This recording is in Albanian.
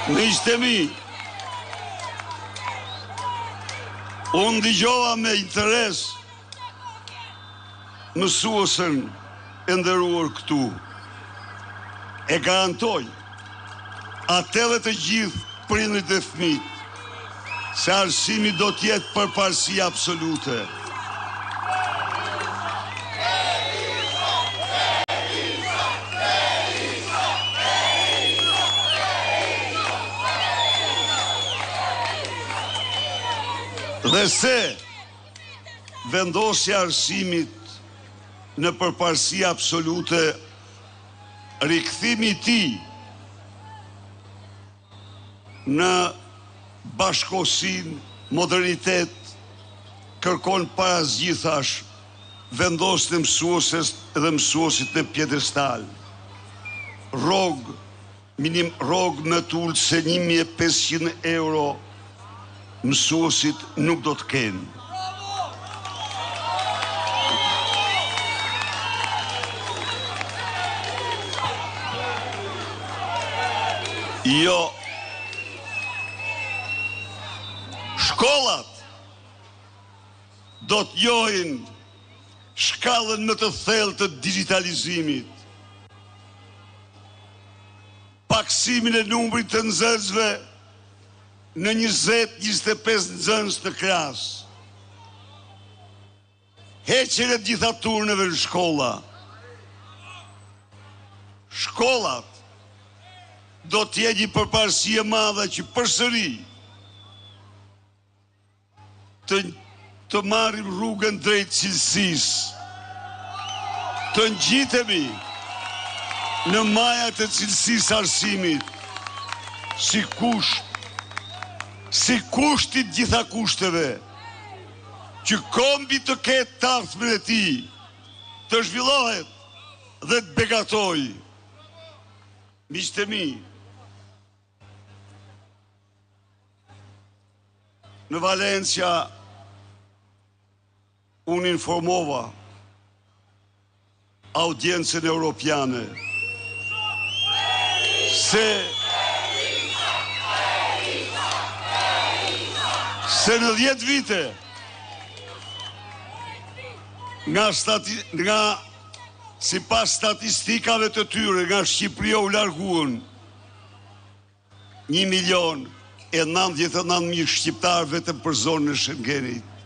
Miqtë e mi, unë dëgjova me interes mësuesen e nderuar këtu. E garantoj atë dhe të gjithë prindërit dhe fëmijët se arsimi do të jetë përparësi absolute. Dhe se vendosja e arsimit në përparësi absolute, rikthimi i tij në bashkëkohësinë, modernitet, kërkon para së gjithash vendosjen e mësueses dhe mësuesit në piedestal. Rrogë minim rrogë më të ulët se 1500 euro mësuesit nuk do të kenë. Jo. Shkollat do të njohin shkallën më të thellë të digjitalizimit. Pakësimin e numrit të nxënësve në 20-25 nxënës në klasë. Heqjen e të gjitha turneve në shkolla. Shkollat do të jenë një përparësi e madhe që përsëri të të marrim rrugën drejt cilësisë, të ngjitemi në majat e cilësisë arsimit, si kusht, si kusht i të gjitha kushteve, që kombi të ketë të ardhmen e tij, të zhvillohet dhe të begatojë. Miqtë e mi, Në Valencia unë informova audiencën europiane se se në 10 vite nga stati, nga sipas statistikave të tyre nga Shqipëria u larguan 1 milion e 99 mijë shqiptarë vetëm për zonën e Schengenit.